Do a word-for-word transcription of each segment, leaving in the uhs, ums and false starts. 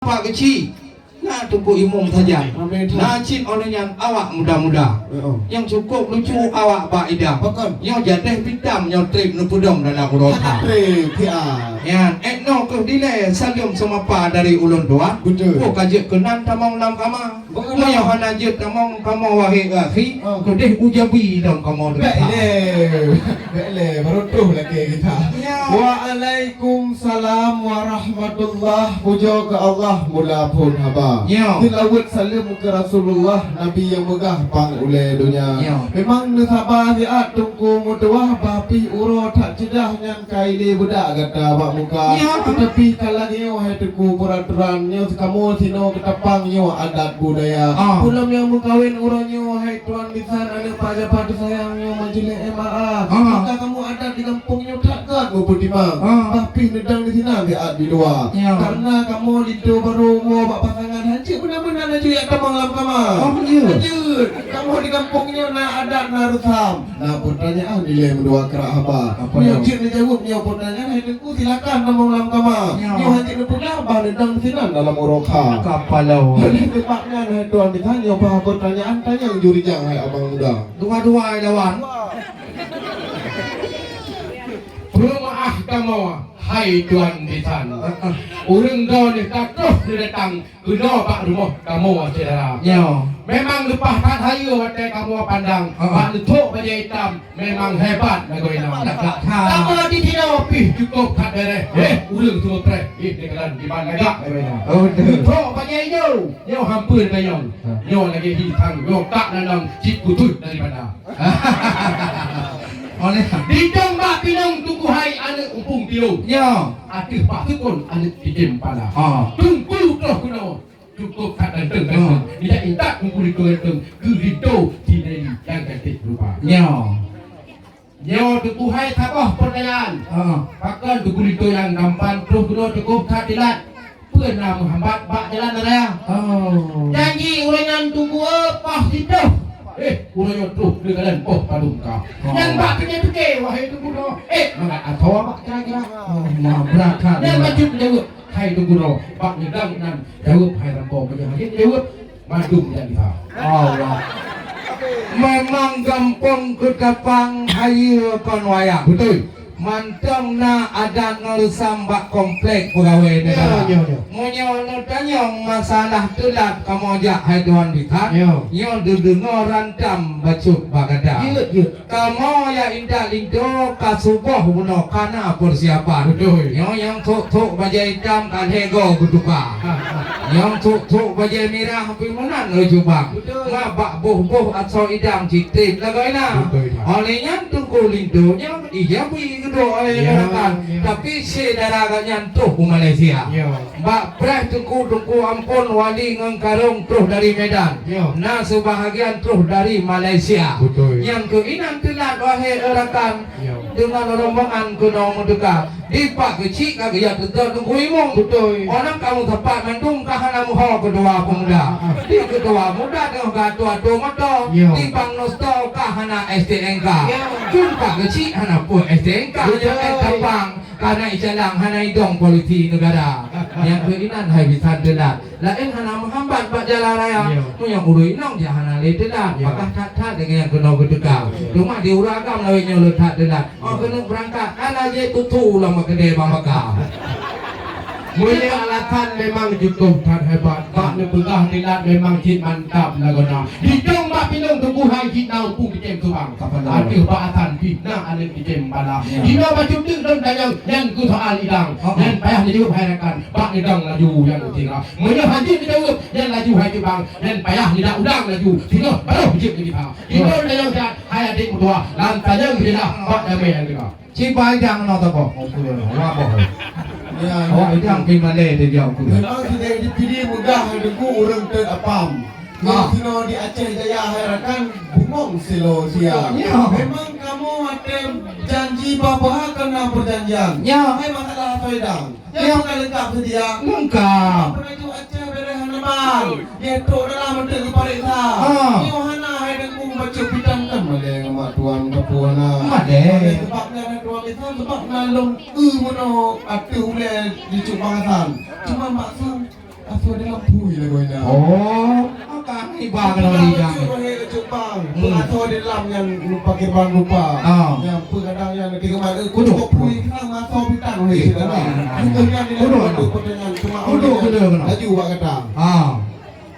Pak Keuchik, na Teungku Imum sajan. Amin. Na cit, oh lheueh nyan awak muda-muda. Heeh. Nyang cukôp lucu awak bak idang. Pakon? Nyoe jadeh bitam nyoe trép neupeudong dalam uroe that. Trép, ya. Nyan, eh, 'oh noe keuh dilèe saleuem seumapa dari ulôn tuan. Betul. Peue ka jeuet keunan tamong lam kama. Betul. Meunyoe hana jeuet tamong kamoe wahé akhi, ah, keudeh ujabi lom kamoe. Bèk lé. Bèk lé, baru troh lakèe kita. Ya. Waalaikumsalam warahmatullah. Pujoe keu Allah mula phôn haba. Ya. Seulaweuet saleuem keu Rasulullah, Nabi nyang meugah pang ulèe donya. Ya. Memang neusaba siat Teungku meutuwah, bah pih uroe that ceudah nyan ka ilèe beudak gata bak muka. Ya. Teutapi ka lagèe nyoe hai Teungku peuraturan, nyoe kamoe sinoe geutapang nyoe adat budaya. Ah. Peue lom nyang meukawen uroe nyoe hai Tuan bisan aneuk Pak Japan teusayang nyoe majeulih M A A. Ah. Maka kamoe adat di gampông nyoe that gèt meupeutimang. Ah. Bah pih neudong di sinan siat di luwa. Ya. Karena kamoe linto barô woe bak pasangan, hanjeuet beuna-beuna laju jak tamong lam kama. Oh, ya. Hanjeuet. Kamoe di gampông nyoe na adat na reusam. Na peutanyaan ilèe meudua krak haba. Apa nyoe? Nyoe jeuet neujaweueb nyoe peutanyaan hai Teungku, silakan tamong lam kama. Ya. Nyoe hanjeuet neupeugah bah neudong di sinan dalam uroe kha. Kapalo. Oleh sebab nyan hai Tuan bisan nyoe bah peutanyaan tanyong juri jang hai abang muda. Dua-dua lawan. Peumeu'ah kamoe hai Tuan bisan. Ureueng droeneuh ka troh neudatang keunoe bak rumoh kamoe syedara. Nyoe. Memang leupah that hayeue watèe kamoe pandang. Heeh. Bak neutrôk bajèe itam memang hebat lagoe nyan. Lagak that. Kamoe di sinoe pih cukôp that bèrèh. Eh, ureueng seumeupréh. Eh, neukalon diban lagak lagoe nyan. Oh, betul. Neutrôk bajèe ijo. Nyoe hampeuen tanyong. Ha. Nyoe lagèe hi thang. Nyoe tak nanang cit kutuih daripada. Oleh Ditong bak pinong Teungku hai aneuk umpung tiong. Ya. Ateueh bak sukon aneuk titem pala. Ha. Teungku troh keunoe cukôp that ganteng-ganteng. Ha. Nijak intat Teungku linto ganteng keu linto si Nelly nyang cantik rupa. Ya. Nyoe Teungku hai saboh peutanyaan. Ha. Pakon Teungku linto nyang tampan troh keunoe cukôp that teulat? Peue na meuhambat bak jalan raya? Oh. Janji ureueng nyan Teungku, eh, poh siplôh. Eh, uroe nyoe troh neukalon poh padum ka. Oh. Nyan bak pike-pike, wahai Teungku droe. Eh, mangat asoe bak kira-kira. Oh, ma brat that. Nyan bacut jaweueb, hai Teungku droe. Bak nyeudang inan jaweueb, hai rampo meunyoe hana jaweueb. Mandum nyang diha. Allah. Memang gampông Keutapang hayeue kon wayang. Beutôi. Mantong na adat ngon reusam bak komplek peugawai negara. Ya, ya, ya. Meunyoe neutanyong masalah teulat kamoe jak hai Tuan Bisan, ya, nyoe neudeungoe rantam bacut bak gata. Jeuet, jeuet. Kamoe nyang intat linto ka suboh bunoe ka na peusiapan. Beutôi. Nyoe nyang thok-thok bajèe itam ka lhèe goe geutuka. Nyang thok-thok bajèe mirah pih meunan laju bang. Beutôi. Ma bak boh-boh asoe idang cit trép lagoe na. Beutôi, Pak. Oleh nyan Teungku Linto nyoe ijabi geuduek oleh rakan. Ya, ya. Tapi syedara gobnyan troh u Malaysia. Ya. Bak preh teungku-teungku amphon wali ngon karông troh dari Medan. Ya. Na seubahagian troh dari Malaysia. Beutôi. Nyang keu inan teulat wahé rakan. Ya. Deungon rombongan keunoe meuteuka. Di Pak Keuchik ka geujak teuntèe Teungku Imum. Beutôi. Orang kamu tepat mandum ka hana meuho ketua pemuda. Ah, ah. Di ketua muda teuh ka tua-tua moto. Ya. Di Bang Nosto ka hana S T N K. Ya. Cun Pak Keuchik hana pun S T N K. Beutôi. Jangan tapang. Kana icalang hana idong polisi negara. Nyang keu inan hai bisan teulat. Laén hana meuhambat bak jalan raya. Ya. Meunyoe ureueng inong jak hana lé teulat. Ya. Pakah that-that deungon nyang keunoe geuteuka. Ya. Cuma di ureueng agam lawét nyoe le that teulat. Oh, ya. Keuneuk beurangkat. Hana jeuet tutu lam keudè bang baka. Meunyoe alasan memang jukông that hebat. Bak neupeugah teulat memang cit mantap lagoe na. Dijong bak pinong tuboh hai jih na umpung keucém subang. Saban. Ateueh bak asan pih na aneuk keucém bala. Ya. Jinoe bacut teuk lôn tanyong nyan keu soal idang. Oh, oh. Nyan payah neujaweueb hai rakan. Bak idang laju nyang sira. Meunyoe hana neujaweueb nyan laju hai cubang. Nyan payah nida udang laju. Singoh baroh jeuet keu kita. Jinoe tanyong siat hai adék meutuah. Lam tanyong jeulah bak damé nyang teuka. Ci bai idang nyoe teuboh. Wah boh. Ya. Awak idang pi malèe teuh jaweueb. Memang sideh di Pidie meugah hai Teungku ureueng teut apam. Ah. Nyang sinoe di Aceh Jaya hai rakan bungong silo sia. Ya. Memang kamoe watèe janji bah-bah keu na peujanjian. Ya. Hai masalah asoe idang. Ya. Nyang ka leungkap seudia. Leungkap. Peuraju Aceh bèrèh hana ban. Jeuet trok dalam untuk geupareksa. Ah. Nyoe hana hai Teungku bacut bitan kan malèe ngon mak tuan kapeue hana. Malèe. Oleh sebab nyan hai tuan bisan sebab na lôn eu meunoe ateueh ulèe di Cut Bang Hasan. Cuma mak sang Asoe di lam pui lagoina. Oh, maka iba keunoe di jang. Wahé Ujong Bang. Hmm. Asoe di lam nyan pakriban rupa. Ah. Nyan peue kadang nyan tiga malam, eh, kudok pui keunan asoe bintang wahé. Eh, saudara. Kudok. Kudok nyan di dalam kudok. Kudok, kudok keunoe. Laju bak gata. Ah.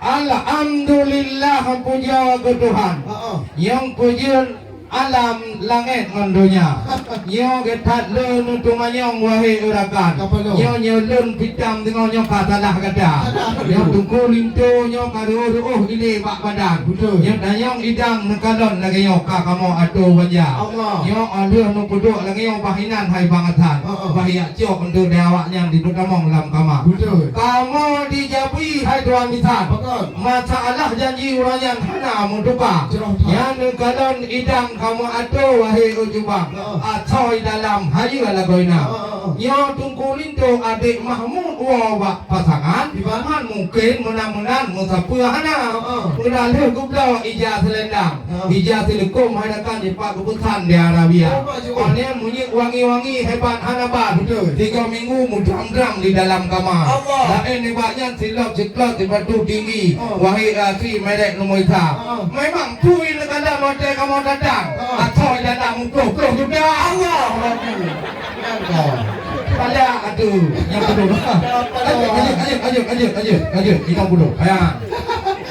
Alhamdulillah, puja keu Tuhan. Ha, ha. Nyang peujeuet alam langét ngon donya. Nyoe geutat lôn teumanyong, wahé e rakan. Ka peue lôn? Nyoe, nyoe lôn pitam teungoh nyoe ka salah gata. Salah. Nyoe Teungku Linto nyoe ka reuôh-reuôh ilée bak badan. Beutôi. Nyoe tanyong idang neukalon lagée nyoe ka kamoe atô banja. Allah. Nyoe 'oh lheueh neupeuduek lagée nyoe bah inan hai bang Hasan. Ha, ha. Bah yak cok untuk di awak nyan dipeutamong lam kama. Beutôi. Kamoe dijabui hai tuan bisan. Beutôi. Masalah janji uroe nyan hana meutuka. Jeulaih that. Nyan neukalon idang kamoe atô, wahé Ujong Bang. Heeh. Asoe dalam hayeue lagoina. Heeh, heeh. Nyoe Teungku Linto adék Mahmud woe bak pasangan. Di mana? Man mungken meunan-meunan meusapeue hana. Heeh. Meunan lheueh geubloe ija seulendang. Heeh. Ija sileukôm hai rakan jipat geupeusan di Arabia. Oh, Pak Jukut. Pane meunyeuk wangi-wangi hebat hana ban. Beutôi. Tiga minggu mudram-dram di dalam kama. Allah. Laén nibak nyan silop siklop sipatu tinggi. Oh. Wahé asri merek nomor isa. Ah. Memang pui neukalon watée kamoe datang. Ah. Asoe dalam ploh-ploh juta. Allahu Akbar. Nyang ka. Pala atu nyang kedua. Lanjut, lanjut, lanjut, lanjut, lanjut, lanjut. Kita dulu. Ya.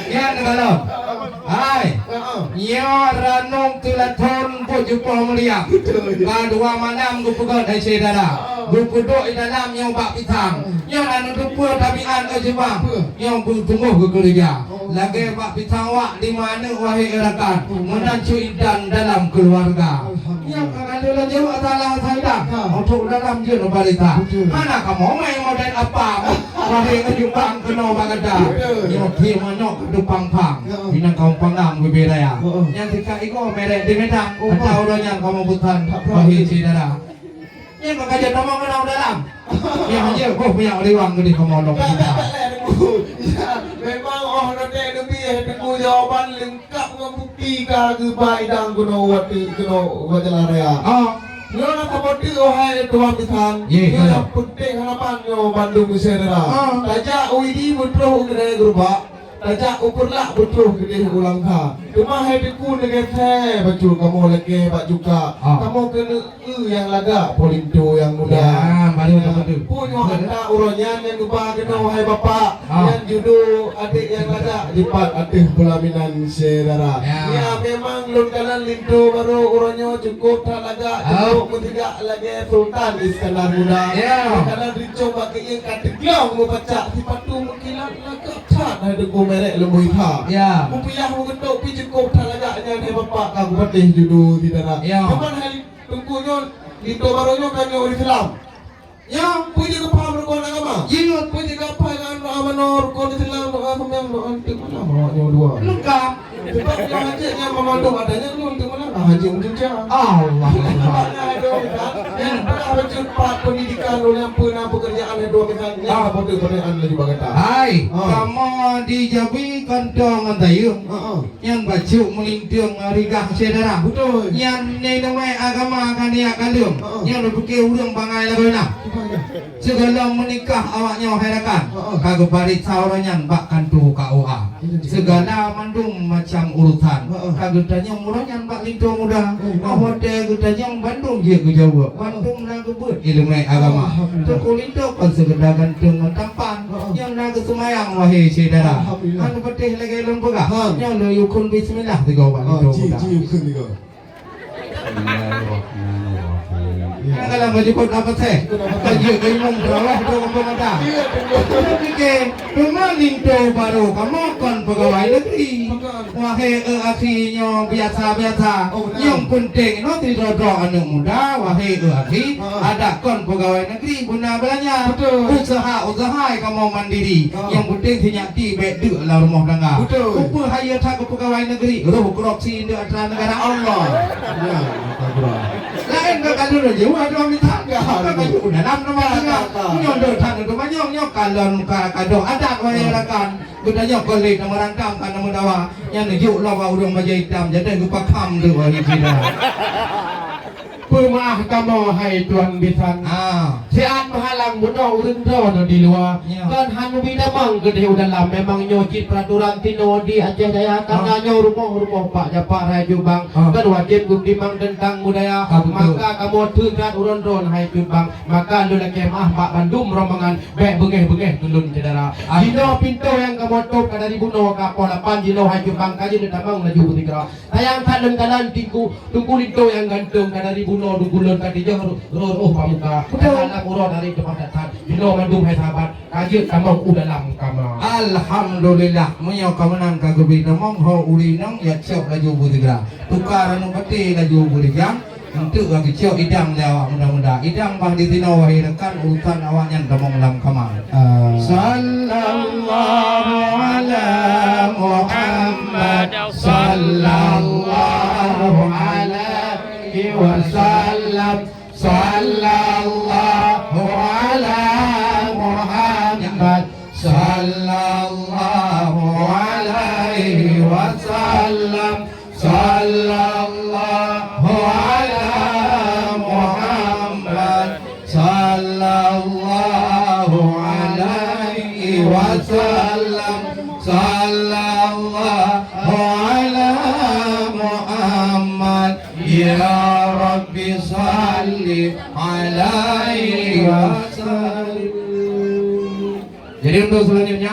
Nyang neukalon. Hai. Heeh. Nyoe ranong teulathon buet jupoh meuliang. Beutôi. Ka dua malam geupeugöt hai syedara. Heeh. Geupeuduek di dalam nyoe bak pisang. Heeh. Nyoe na neuteupeue tabiat Ujong Bang. Peue? Nyoe beuteumeuh geukeureuja. Oh. Lagée bak pisang wak lima aneuk, wahé e rakan. Oh. Meunan cut intan dalam keuluwarga. Alhamdulillah. Nyoe ka lôn jaweueb salah saidang. Ha. Untuk dalam jeuet barita. Beutôi. Hana kamoe main model apa. Wahé Ujong Bang keunoe bak gata. Beutôi. Nyoe pih manok ka teupang-pang. Ya. Inong kamoe panggang bibée raya. Heeh. Nyan sikak igoe merek di Medan. Oh, ata uroe nyan kamoe busan. Tak apa. Wahé syedara. Nyan ka kajak tamong keunoe dalam. Nyan je, boh minyak riwang geude kamoe lom. Tak, tak, tak, tak, Teungku. Ya, memang oh, nanti Teungku jawaban lengkap ngon bukti ka geuba idang keunoe watée keunoe bak jalan raya. Ah. Nyoe na saboh teuk, oh hai tuan bisan. Ye, nyoe ya. Nyang penting harapan nyoe bandum syedara. Ah. Tajak u Idi beutroh u keudè geurubak, tajak u Peureulak beutroh keudeh u Langsa. Teuma hai Teungku neugét hai bacut kamoe lakée bak jukak. Ah. Kamoe keuneuk eu nyang lagak po linto nyang muda. Ya, baru ya. Betul. Pun nyoe ata uroe nyan nyang geuba keunoe hai bapak. Ah. Nyan judo adék nyang lagak dipat ateueh peulaminan syedara. Ya. Ya, memang lôn kalon linto barô uroe nyoe cukôp that lagak, ah, cukôp meusigak lagée Sultan Iskandar Muda. Ya. Lôn kalon rincong bak keuieng ka teuglong meupacak, sipatu meukilat lagak that hai Teungku merek leumboi that. Ya. Kupiah meugeutôk pih cukôp that lagak nyan hai bapak ka kupatéh judo syedara. Ya. Cuman hai Teungku nyoe, linto barô nyoe ka nyoe ureueng Islam. Ya, peue jeuet geupaham rukon agama? Jeuet. Peue jeuet geupaham doa manoe, rukon Islam, doa seumayang, doa anti malam awak nyoe dua. Lengkap. Sebab nyoe hajat nyang memandum ada nyang nyoe anti malam. Ah, hajat meucuca. Allah. Sebab nyoe ada orang kan, yang pernah bacut pat pendidikan, orang yang pernah pekerjaan, ada orang kan, yang ah, apa tu pertanyaan laju bak gata. Hai, ah, kamoe dijabui kantong ngon tayeueng. Ah, ah. Nyan bacut meulinteung rigah syedara. Betul. Nyan nilai agama ka niyak kandung. Heeh. Nyan leupeukée ureueng bangai lagoina. Betul. Sigohlom meunikah awak nyoe hai rakan. Heeh. Ka geupareksa uroe nyan bak kantô K U A. Iya, iya. Sigala mandum macam urusan. Heeh. Ka geutanyong uroe nyan bak linto muda. Oh, oh. Ka watée geutanyong bandum jeuet geujaweueb. Heeh. Bandum na geubeuet iéleumé agama. Alhamdulillah. Teungku linto kon seukeda ganteng ngon tampan. Heeh. Nyang na geuseumayang, wahé syedara. Alhamdulillah. Hana patéh lagée lôn peugah. Ha. Nyoe lôn yue kheun bismillah sigoe bak linto muda. Ha, ci, ci, yue kheun sigoe. Bismillahirrahmanirrahim. Ya. Nyang dalam baju kot apa teh? Kot apa teh? Baju imum terawih tu apa mata? Iya, betul. Saya fikir, cuma linto baru kamoe kon pegawai negeri. Bukan. Wahé, eh, akhi nyoe biasa-biasa. Oh, benar. Nyang penting nyoe sidroe-droe aneuk muda, wahé, eh, akhi, ha, adak kon pegawai negeri guna belanja. Betul. Usaha-usaha kamoe mandiri. Ha. Nyang penting sinyak ti bék deuk lam rumoh tangga. Betul. Upeue hayeue that keu pegawai negeri, roh korupsi indak atra negara. Allah. Ya, astagfirullah. Laén ka kadu laju, aduh, minta. Ya, ka kadu dalam nama ya, negara. Ya, ya. Nyoe dah that tu manyong nyoe kalon ka kadu adat wahé rakan. Geutanyoe kon lé na meurangkam ka na meudawa, nyan neujok lom bak ureueng bajée itam, jadi geupakam tu bagi sida. Peumeu'ah kamoe hai tuan bisan. Ah. Siat meuhalang bunoe ureueng droeneuh di luwa. Ya. Kon han mubi damang keudeh u dalam. Memang nyoe cit peraturan sinoe di Aceh Jaya. Karena Ah. nyoe rumoh-rumoh Pak Japar Raja Cut Bang. Ah. Kon wajéb geutimang teuntang budaya. Ah, betul. Maka kamoe teungat ureueng droeneuh hai Cut Bang. Maka lôn lakée meu'ah bak bandum rombongan. Bék beungéh-beungéh tulôn syedara. Ah. Jinoe pintoe nyang kamoe tôp ka dari bunoe ka poh lapan jinoe hai Cut Bang ka jeuet tamong laju beusigra. Sayang that lôn kalon Teungku, Teungku Lintô nyang gantong ka dari bunoe Teungku lôn ka tijôh roh, roh, roh pamuka. Betul. Ka lam uroe dari teumpat that. Jinoe mandum hai sahabat, ka jeuet tamong u dalam kama. Alhamdulillah, meunyoe ka meunan ka geubri tamong ho ureueng inong, ya cok laju beusigra. Tukar anu peti laju beurijang, untuk lagi cok idang lé awak muda-muda. Idang bah di sinoe wahai rekan, urusan awak nyan tamong lam kama. Ah. Sallallahu ala Muhammad, sallallahu alaihi wasallam, sallallahu ala Muhammad, sallallahu alaihi wasallam, sallallahu ala Muhammad, sallallahu alaihi wasallam, sallallahu ala Muhammad, ya Rabbi salli alaihi wasallam. Jadi untuk selanjutnya